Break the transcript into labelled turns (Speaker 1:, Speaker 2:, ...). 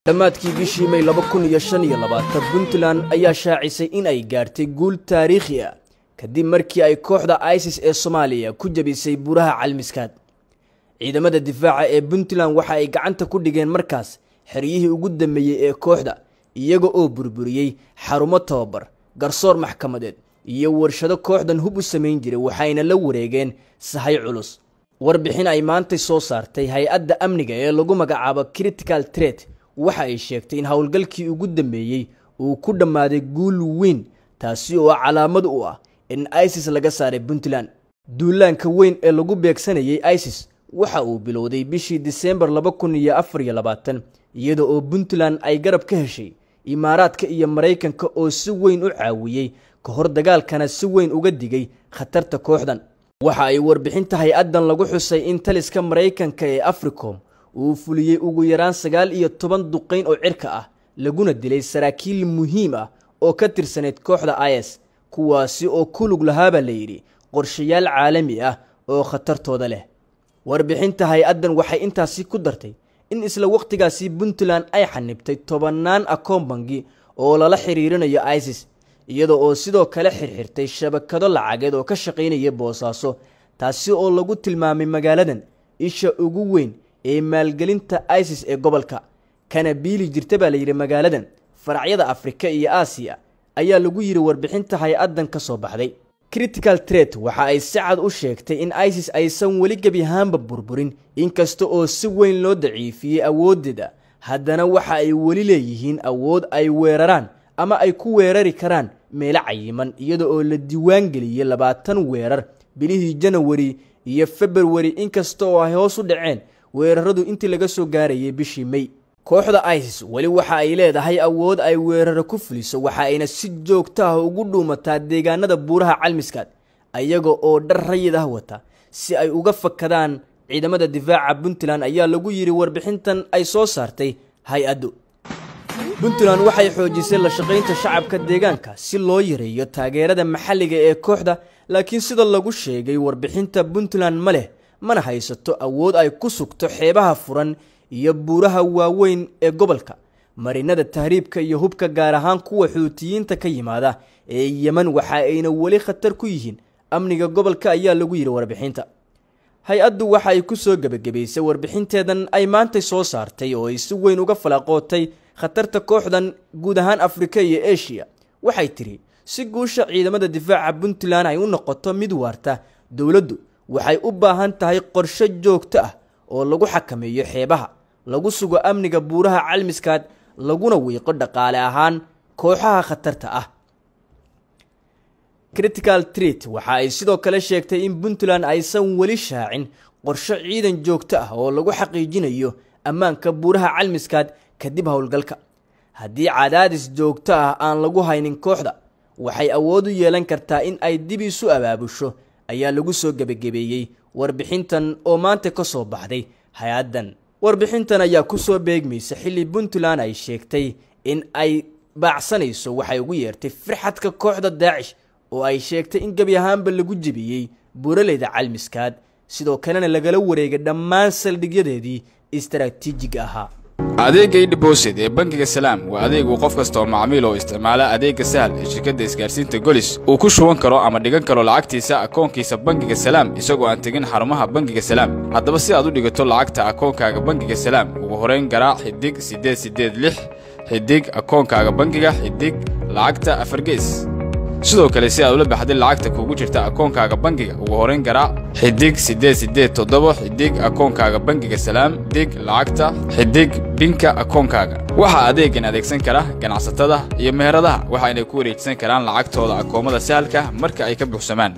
Speaker 1: Dhammaadkii bishii May 2025, Puntland ayaa shaacisay in ay gaartay guul taariikhi ah kadib markii ay kooxda ISIS ee Soomaaliya ku jabisay buuraha Calmiskaad. Ciidamada difaaca ee Puntland waxa ay gacanta ku dhigeen markaas xeryihii ugu dambeeyey ee kooxda, iyaga oo burburiyey xarumo tababar, garsoor maxkamadeed iyo warshado kooxdan hub u samayn jiray, waxayna la wareegeen sahay culus. Warbixin ay maantay soo saartay hay-adda amniga ee lagu magacaabo Critical Threat waxa ay sheegtay in howlgalkii ugu dambeeyey uu ku dhammaaday guul weyn, taasi oo calaamad u ah in ISIS laga saaray Puntland. Duulaanka weyn ee lagu beegsanayay ISIS waxa uu bilowday bishii Disembar 2024, iyada oo Puntland ay garab ka heshay Imaaraadka iyo Maraykanka oo si weyn u caawiyey ka hor dagaalkana si weyn uga digay khatarta kooxdan. Waxa ay warbixinta hay-addan lagu xusay in taliska Maraykanka ee Africom uu fuliyey ugu yaraan 19 duqeyn oo cirka ah, laguna dilay saraakiil muhiim ah oo ka tirsaneyd kooxda IS, kuwaasi oo ku lug lahaabaa la yidhi qorshayaal caalami ah oo khatartooda leh. Warbixinta hay-addan waxay intaasi ku dartay in isla wakhtigaasi Puntland ay xanibtay tobannaan akoon bangi oo lala xiriirinayo ISIS, iyada oo sidoo kale xirxirtay shabakado lacageed oo ka shaqaynaya Boosaaso, taasi oo lagu tilmaamay magaaladan isha ugu weyn ee maalgelinta ISIS ee gobolka, kana biili jirta baa la yidhi magaaladan faracyada Afrika iyo Aasiya, ayaa lagu yidhi warbixinta hay-addan ka soo baxday. Critical Threat waxa ay si cad u sheegtay in ISIS aysan weli gebi ahaanba burburin, inkasta oo si weyn loo daciifiyey awooddeeda, haddana waxa ay weli leeyihiin awood ay weeraraan ama ay ku weerari karaan meelo cayiman, iyada oo la diiwaan geliyey 20 weerar bilihii Janawari iyo Februari, inkasta oo ay hoos u dhaceen weeraradu intii laga soo gaarayay bishii May. Kooxda ISIS weli waxa ay leedahay awood ay weeraro ku fuliso, waxa ayna si joogto ah ugu dhuumataa deegaanada buuraha Calmiskaad ayaga oo dhar rayid ah wata si ay uga fakadaan ciidamada difaaca Puntland, ayaa lagu yidhi warbixintan ay soo saartay hay-addu. Puntland waxay xoojisay la shaqaynta shacabka deegaanka si loo yareeyo taageerada maxalliga ee kooxda, laakiin sida lagu sheegay warbixinta, Puntland ma leh mana haysato awood ay ku sugto xeebaha furan iyo buuraha waaweyn ee gobolka. Marinada tahriibka iyo hubka, gaar ahaan kuwa Xuutiyiinta ka yimaada ee Yemen, waxa ayna weli khatar ku yihiin amniga gobolka, ayaa lagu yidhi warbixinta. Hay-addu waxa ay ku soo gebagabaysay warbixinteedan ay maantay soo saartay oo ay si weyn uga falaqootay khatarta kooxdan guud ahaan Afrika iyo Eshiya. Waxay tidhi si guusha ciidamada difaaca Puntland ay u noqoto mid waarta, dowladdu waxay u baahan tahay qorshe joogto ah oo lagu xakameeyo xeebaha, lagu sugo amniga buuraha Calmiskaad, laguna wiiqo dhaqaale ahaan kooxaha khatarta ah. Critical Threat waxa ay sidoo kale sheegtay in Puntland aysan weli shaacin qorshe ciidan joogto ah oo lagu xaqiijinayo ammaanka buuraha Calmiskaad kadib howlgalka. Haddii cadaadis joogto ah aan lagu haynin kooxda, waxay awood u yeelan kartaa in ay dib isu abaabusho, ayaa lagu soo gebagabeeyey warbixintan oo maanta ka soo baxday hay-addan. Warbixintan ayaa kusoo beegmaysa xilli Puntland ay sheegtay in ay baacsanayso waxay ugu yeertay firxadka kooxda Daacish, oo ay sheegtay in gebi ahaanba lagu jebiyey buuraleyda Calmiskaad, sidoo kalena lagala wareegay dhammaan saldhigyadeedii istaraatiijiga ahaa.
Speaker 2: Adeegga eDeposit ee bangiga Salaam waa adeeg uu qof kasta oo macmiil oo isticmaala adeegga Sahal ee shirkadda isgaarsiinta Golis uu ku shuban karo ama dhigan karo lacagtiisa akoonkiisa bangiga Salaam, isagoo aan tegin xarumaha bangiga Salaam. Haddaba si aad u dhigato lacagta akoonkaaga bangiga Salaam, ugu horayn garaac *886# akoonkaaga bangiga xidig lacagta afargees. Sidoo kale si aad ula baxday lacagta kugu jirta akoonkaaga bangiga, ugu horayn garaac *887# akoonkaaga bangiga Salaam xidig lacagta xidig PIN-ka akoonkaaga. Waxaa adeeggan adeegsan kara ganacsatada iyo meheradaha, waxayna ku wareejisan karaan lacagtooda akoomada Sahalka marka ay ka buuxsamaan.